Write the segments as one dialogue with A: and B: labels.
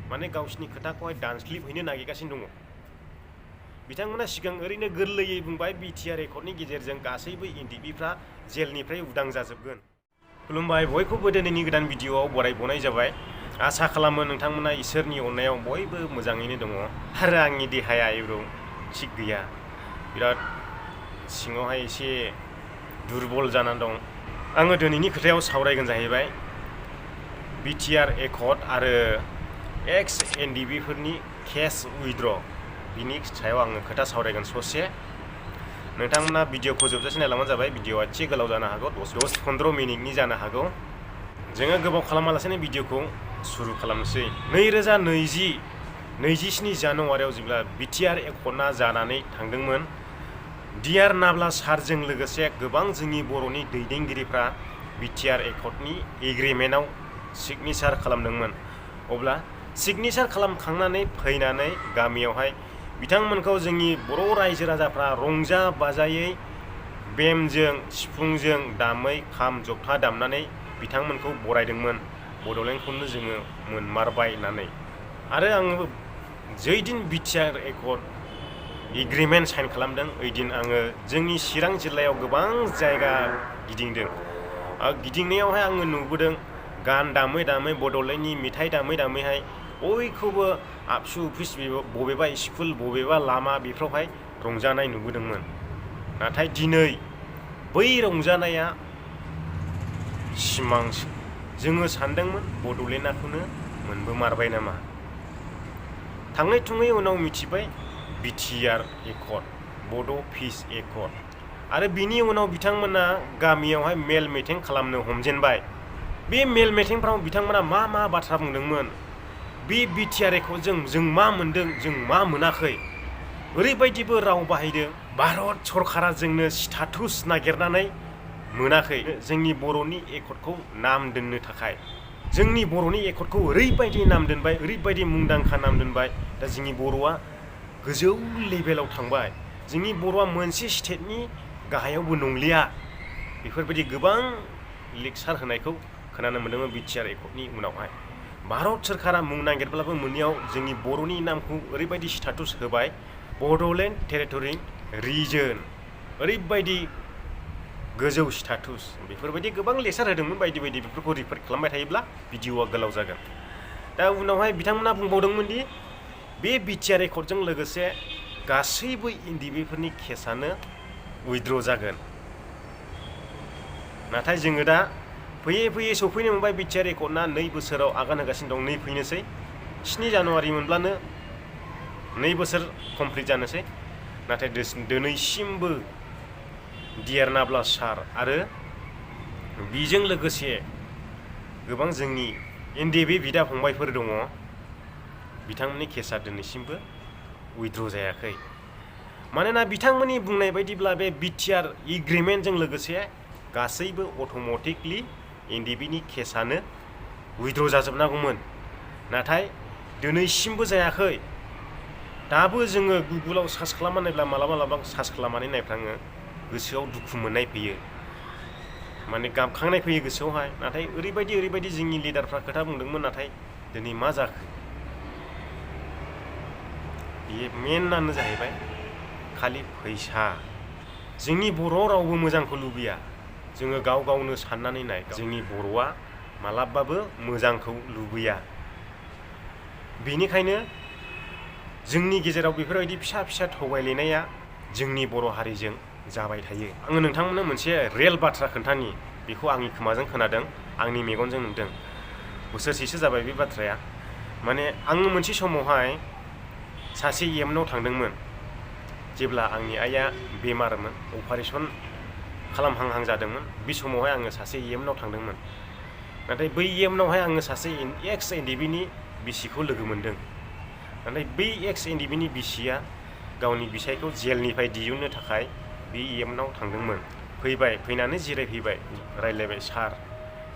A: माने गावसिनि खोथाखौहाय दानस्लिबहैनो नागिरगासिनो दङ। बिथांमोना सिगां ओरैनो गोरलैयै बुंबाय बिटिआर एकर्डनि गेजेरजों गासैबो एनडिएफबिफ्रा जेलनिफ्राय उदां जाजोबगोन। खुलुमबाय, बयखौबो दिनैनि गोदान भिडिअआव बरायबावनाय जाबाय। आसा खालामो नोंथांमोना इसोरनि अननायाव बयबो मोजाङैनो दङ आरो आंनि देहाया एब्रौ थिग गैया, बिराद सिङावहाय एसे दुरबल जानानै दं। आङो दिनैनि खोथायाव सावरायगोन जाहैबाय बिटिआर एकर्ड आरो एक्स एनडिएफबिफोरनि केस उइथड्र बिनि सायाव आङो खोथा सावरायगोन ससे। नोंथांमोना भिडिअखौ जोबजासिम नायलांबानो जाबाय। भिडिअआ एसे गोलाव जानो हागौ, 10-15 मिनिटनि जानो हागौ। जोङो गोबाव खालामालासेनो भिडिअखौ सुरु खालामनोसै। 2027 जानुवारियाव जेब्ला बिटिआर एकर्डआ जानानै थांदोंमोन, डिआर नाब्ला सारजों लोगोसे गोबां जोंनि बर'नि दैदेनगिरिफ्रा बिटिआर एकर्डनि एग्रिमेन्टआव सिगनेचार खालामदोंमोन। अब्ला सिगनेचार खालामखांनानै फैनानै गामियावहाय बिथांमोनखौ जोंनि बर' रायजो राजाफ्रा रंजा बाजायै बेमजों सिफुंजों दामै खाम जथा दामनानै बिथांमोनखौ बरायदोंमोन। बड'लेण्डखौनो जोङो मोनमारबाय होननानै। आरो आङो जै दिन बिटिआर एकर्ड एग्रिमेन्ट साइन खालामदों, ओइदिन आङो जोंनि चिरां जिल्लायाव गोबां जायगा गिदिंदों। गिदिंनायावहाय आङो नुबोदों गान दामै दामै बड'लेण्डनि मेथाइ दामै दामैहाय बयखौबो आबसु अफिस बबेबा स्कुल बबेबा लामा बेफ्रावहाय रंजानाय नुबोदोंमोन। नाथाय दिनै बै रंजानाया सिमांसो। जोङो सानदोंमोन बड'लेण्डखौनो मोनबोमारबाय नामा। थाङै थुङै उनाव मिथिबाय बिटिआर एकर्ड, बड' पिस एकर्ड। आरो बिनि उनाव बिथांमोना गामियावहाय मेल मिटिं खालामनो हमजेनबाय। बे मेल मिटिंफ्राव बिथांमोना मा मा बाथ्रा बुंदोंमोन, बे बिटिआर एकर्डजों जों मा मोनदों जों मा मोनाखै, ओरैबायदिबो राव बाहायदों भारत सरकारा जोंनो स्टेटास नागिरनानै मोनाखै जोंनि बर'नि एकर्डखौ नाम दोननो थाखाय। जोंनि बर'नि एकर्डखौ ओरैबायदि नाम दोनबाय, ओरैबायदि मुंदांखा नाम दोनबाय, दा जोंनि बर'आ गोजौ लेभेलाव थांबाय। जोंनि बर'आ मोनसे स्टेटनि गाहायावबो नंलिया। बेफोरबायदि गोबां लेक्सार होनायखौ खोनानो मोन्दोंमोन बिटिआर एकर्डनि उनावहाय। भारत सोरखारा मुं नागिरब्लाबो मोनैयाव जोंनि बर'नि नामखौ ओरैबायदि स्टेटास होबाय, बड'लेण्ड टेरिटरि रिजन, ओरैबायदि गोजौ स्टेटास। बेफोरबायदि गोबां लेक्सार होदोंमोन बायदि बायदि। बेफोरखौ रिपर्ट खालामबाय थायोब्ला भिडिअआ गोलाव जागोन। दा उनावहाय बिथांमोना बुंबावदोंमोन दि बे बिटिआर एकर्डजों लोगोसे गासैबो एनडिएफबिफोरनि केसानो उइथड्र जागोन। नाथाय जोङो दा फैयै फैयै सफैनो मोनबाय बिटिआर एकर्डआ 2 बोसोराव आगान होगासिनो दं। नै फैनोसै 7 जानुवारि मोनब्लानो 2 बोसोर कमप्लिट जानोसै। नाथाय दिनैसिमबो डिआर नाब्ला सार आरो बिजों लोगोसे गोबां जोंनि एनडिएफबि बिदा फंबायफोर दङ, बिथांमोननि केसा दिनैसिमबो उइथड्र जायाखै। मानोना बिथांमोननि बुंनाय बायदिब्ला बे बिटिआर एग्रिमेन्टजों लोगोसे गासैबो अट'मेटिकलि एनडिएफबिनि केसानो उइथड्र जाजोबनांगौमोन। नाथाय दिनैसिमबो जायाखै। दाबो जोङो गुगोलाव सार्च खालामनानै नायब्ला मालाबा सार्च खालामनानै नायफ्लाङो, गोसोआव दुखु मोननाय फैयो, माने गाबखांनाय फैयो गोसोआवहाय। नाथाय ओरैबायदि जोंनि लिडारफ्रा खोथा बुंदोंमोन, नाथाय दिनै मा जाखो? बेयो मेनानो जाहैबाय खालि फैसा। जोंनि बर' रावबो मोजांखौ लुबैया। जोङो गाव गावनो साननानै नाय, जोंनि बर'आ मालाबाबो मोजांखौ लुबैया। बेनिखायनो जोंनि गेजेराव बेफोरबायदि फिसा फिसा थगायलायनाया जोंनि बर' हारिजों जाबाय थायो। आङो नोंथांमोननो मोनसे रियेल बाथ्रा खोन्थानि। बेखौ आंनि खोमाजों खोनादों, आंनि मेगनजों नुदों। बोसोरसेसो जाबाय बे बाथ्राया। माने आङो मोनसे समावहाय सासे इएमनाव थांदोंमोन। जेब्ला आंनि आइया बेमारमोन, अपारेसन खालामहांहां जादोंमोन, बे समावहाय आङो सासे इएमनाव थांदोंमोन। नाथाय बै इएमनावहाय आङो सासे एक्स एनडिएफबिनि बिसिखौ लोगो मोनदों। नाथाय बै एक्स एनडिएफबिनि बिसिया गावनि बिसायखौ जेलनिफ्राय दिहुननो थाखाय बे इएमनाव थांदोंमोन। फैनानै जिरायफैबाय, रायज्लायबाय, सार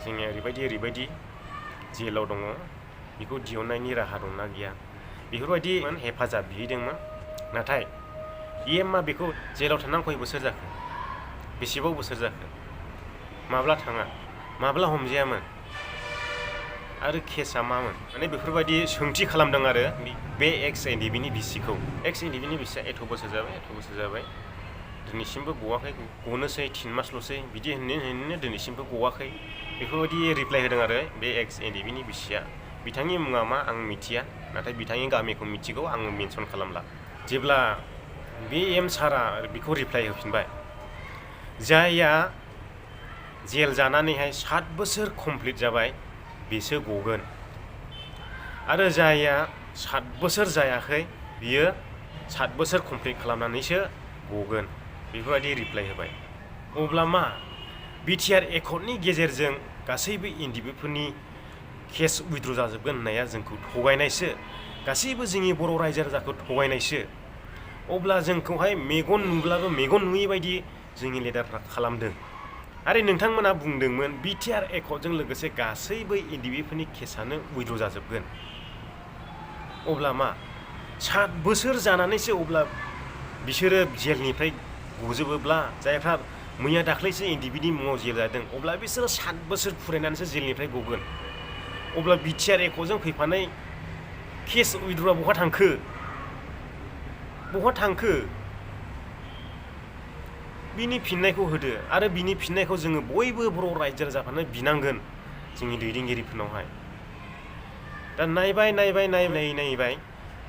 A: जोंनिया ओरैबायदि जेलाव दङ, बेखौ दिहुननायनि राहा दंना गैया, बेफोरबायदि हेफाजाब बिहैदोंमोन। नाथाय इएमआ बेखौ जेलाव थानानै खय बोसोर जाखो, बेसेबां बोसोर जाखो, माब्ला थाङा, माब्ला हमजायामोन? आरो केसा मामोन माने बेफोरबायदि सोंथि खालामदों आरो बे X.NDFB बिसिखौ X.NDFB बिसिया एथ' बोसोर जाबाय दिनैसिमबो गवाखै गनोसै 3 मासल'सै बिदि होननो दिनैसिमबो गवाखै बेफोरबायदि रिप्लाइ होदों आरो बे X.NDFB बिसिया बिथांनि मुङा मा आं मिथिया नाथाय बिथांनि गामिखौ मिथिगौ आङो मेनसन खालामला जेब्ला बे सारा बिखौ रिप्लाइ होफिनबाय जायहा जेल जानानैहाय 7 बोसोर कमप्लिट जाबाय बिसो गगोन आरो जायहा 7 बोसोर जायाखै बियो 7 बोसोर कमप्लिट खालामनानैसो गगोन बेफोरबायदि रिप्लाइ होबाय अब्ला मा बिटिआर एकर्डनि गेजेरजों गासैबो एनडिएफबि केस उइथड्र जाजोबगोन होननाया जोंखौ थगायनायसो गासैबो जोंनि बर' रायजो राजाखौ थगायनायसो अब्ला जोंखौहाय मेगन नुब्लाबो मेगन नुयै बायदि जोंनि लिडारफ्रा खालामदों आरो नोंथांमोना बुंदोंमोन बिटिआर एकर्डजों लोगोसे गासैबो एनडिएफबि केसानो उइथड्र जाजोबगोन अब्ला मा 7 बोसोर जानानैसो अब्ला बिसोरो जेलनिफ्राय गजोबोब्ला जायफ्रा मैया दाख्लैसो एनडिएफबि मुङाव जेल जादों अब्ला बिसोरो 7 बोसोर फरायनानैसो जेलनिफ्राय गगोन अब्ला बिटिआर एकर्डजों फैफानाय केस उइथड्रआ बहा थांखो बिनि फिननायखौ होदो आरो बिनि फिननायखौ जोङो बयबो बर' रायजो राजाफोरनो बिनांगोन जोंनि दैदेनगिरिफोरनावहाय दा नायबाय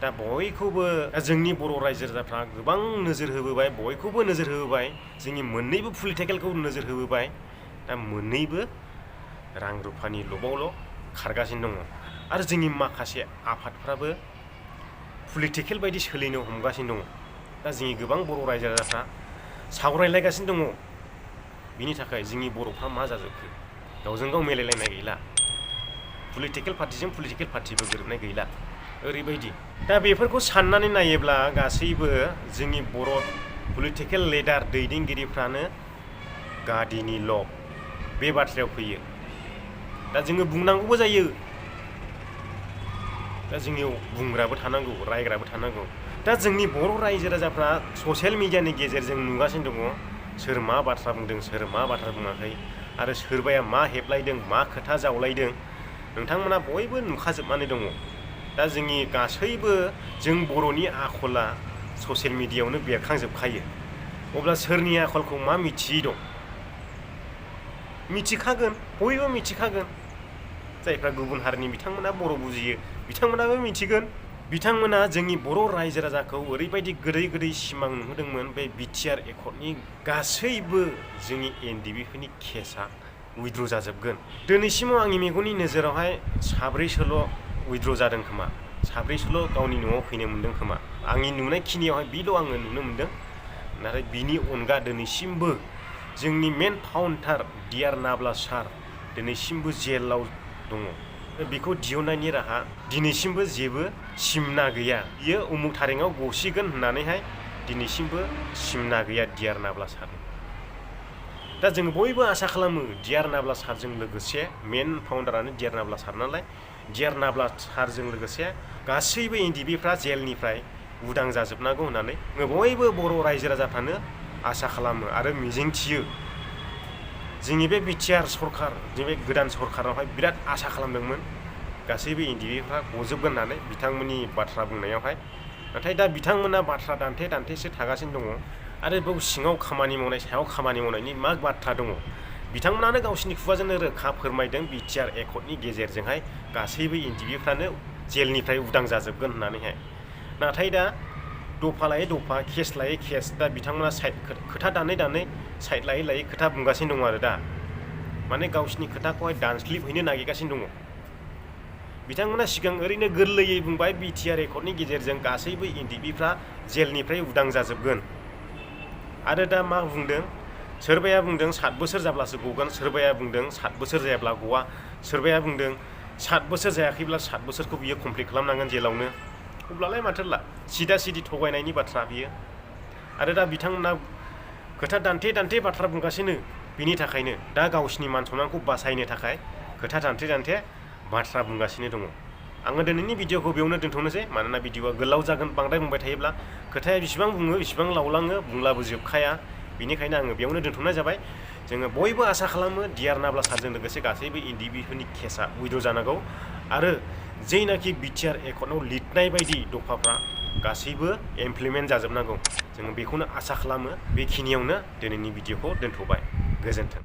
A: दा बयखौबो जोंनि बर' रायजो राजाफ्रा गोबां नोजोर होबोबाय बयखौबो नोजोर होबोबाय जोंनि मोननैबो पलिटिकेलखौ नोजोर होबोबाय दा मोननैबो रां रुफानि लबावल' खारगासिनो दङ आरो जोंनि माखासे आफादफ्राबो पलिटिकेल बायदि सोलिनो हमगासिनो दङ दा जोंनि गोबां बर' रायजो राजाफ्रा सावरायलायगासिनो दङ बिनि थाखाय जोंनि बर'फ्रा मा जाजोबखो गावजों गाव मिलायलायनाय गैला पलिटिकेल पार्टिजों पलिटिकेल पार्टिबो गोरोबनाय गैला ओरैबायदि दा बेफोरखौ साननानै नायोब्ला गासैबो जोंनि बर' पलिटिकेल लिडार दैदेनगिरिफ्रानो गादिनि लब बे बाथ्रायाव फैयो दा जोङो बुंनांगौबो जायो दा जोंनियाव बुंग्राबो थानांगौ रायग्राबो थानांगौ दा जोंनि बर' रायजो राजाफ्रा ससियेल मिडियानि गेजेरजों नुगासिनो दङ सोर मा बाथ्रा बुंदों सोर मा बाथ्रा बुङाखै आरो सोरबाया मा हेबलायदों मा खोथा जावलायदों नोंथांमोना बयबो नुखाजोबनानै दङ दा जोंनि गासैबो जों बर'नि आखला ससियेल मिडियायावनो बेरखांजोबखायो अब्ला सोरनि आखलखौ मा मिथियै दं मिथिखागोन बयबो मिथिखागोन जायफ्रा गुबुन हारिनि बिथांमोना बर' बुजियो बिथांमोनाबो मिथिगोन बिथांमोना जोंनि बर' रायजो राजाखौ ओरैबायदि गोदै सिमां नुहोदोंमोन बे बिटिआर एकर्डनि गासैबो जोंनि एनडिएफबि केसा उइथड्र जाजोबगोन दिनैसिमाव आंनि मेगननि नोजोरावहाय 7 उइथड्र जादों खोमा 7 गावनि न'आव फैनो मोन्दों खोमा आंनि नुनाय खिनियावहाय बेल' आङो नुनो मोन्दों नाथाय बिनि अनगा दिनैसिमबो जोंनि मेन फाउन्डार डिआर नाब्ला सार दिनैसिमबो जेलाव दङ बेखौ दिहुननायनि राहा दिनैसिमबो जेबो सिमना गैया बियो उमुक थारिखआव गसिगोन होननानैहाय दिनैसिमबो सिमना गैया डिआर नाब्ला सार दा जों बयबो आसा खालामो डिआर नाब्ला सारजों लोगोसे मेन फाउन्डारानो डिआर नाब्ला सार नालाय डिआर नाब्ला सारजों लोगोसे गासैबो एनडिएफबिफ्रा जेलनिफ्राय उदां जाजोबनांगौ होननानै बयबो बर' रायजो राजाफ्रानो आसा खालामो आरो मिजिंथियो जोंनि बे बिटिआर सरकार बे गोदान सरकारावहाय बिराद आसा खालामदोंमोन गासैबो एनडिएफबिफ्रा गजोबगोन होननानै बिथांमोननि बाथ्रा बुंनायावहाय नाथाय दा बिथांमोना बाथ्रा दान्थेसो थागासिनो दङ आरो बेयाव सिङाव खामानि मावनाय सायाव खामानि मावनायनि मा बाथ्रा दङ बिथांमोनानो गावसिनि खुगाजोंनो रोखा फोरमायदों बिटिआर एकर्डनि गेजेरजोंहाय गासैबो एनडिएफबिफ्रानो जेलनिफ्राय उदां जाजोबगोन होननानैहाय नाथाय दा दफा लायै दफा केस लायै केस दा बिथांमोना खोथा दानै साइड लायै खोथा बुंगासिनो दङ आरो दा माने गावसिनि खोथाखौहाय दानस्लिबहैनो नागिरगासिनो दङ बिथांमोना सिगां ओरैनो गोरलैयै बुंबाय बिटिआर एकर्डनि गेजेरजों गासैबो एनडिएफबिफ्रा जेलनिफ्राय उदां जाजोबगोन आरो दा मा बुंदों सोरबाया बुंदों 7 बोसोर जाब्लासो गगोन सोरबाया बुंदों 7 बोसोर जायाब्ला गवा सोरबाया बुंदों 7 बोसोर जायाखैब्ला 7 बोसोरखौ बियो कमप्लिट खालामनांगोन जेलावनो अब्लालाय माथोला सिदा थगायनायनि बाथ्रा बियो आरो दा बिथांमोना खोथा दान्थे बाथ्रा बुंगासिनो बिनि थाखायनो दा गावसिनि मान सन्मानखौ बासायनो थाखाय खोथा दान्थे बाथ्रा बुंगासिनो दङ आङो दिनैनि भिडिअखौ बेयावनो दोनथ'नोसै मानोना भिडिअआ गोलाव जागोन बांद्राय बुंबाय थायोब्ला खोथाया बेसेबां बुङो बेसेबां लावलाङो बुंलाबो जोबखाया बेनिखायनो आङो बेयावनो दोनथ'नाय जाबाय जोङो बयबो आसा खालामो डिआर नाब्ला सारजों लोगोसे गासैबो इन्डिभिफोरनि केसा उइद्र जानांगौ आरो जेनाखि बिटिआर एकर्डआव लिरनाय बायदि दफाफ्रा गासैबो इमप्लिमेन्ट जाजोबनांगौ जोङो बेखौनो आसा खालामो बेखिनियावनो दिनैनि भिडिअखौ दोनथ'बाय गोजोन्थों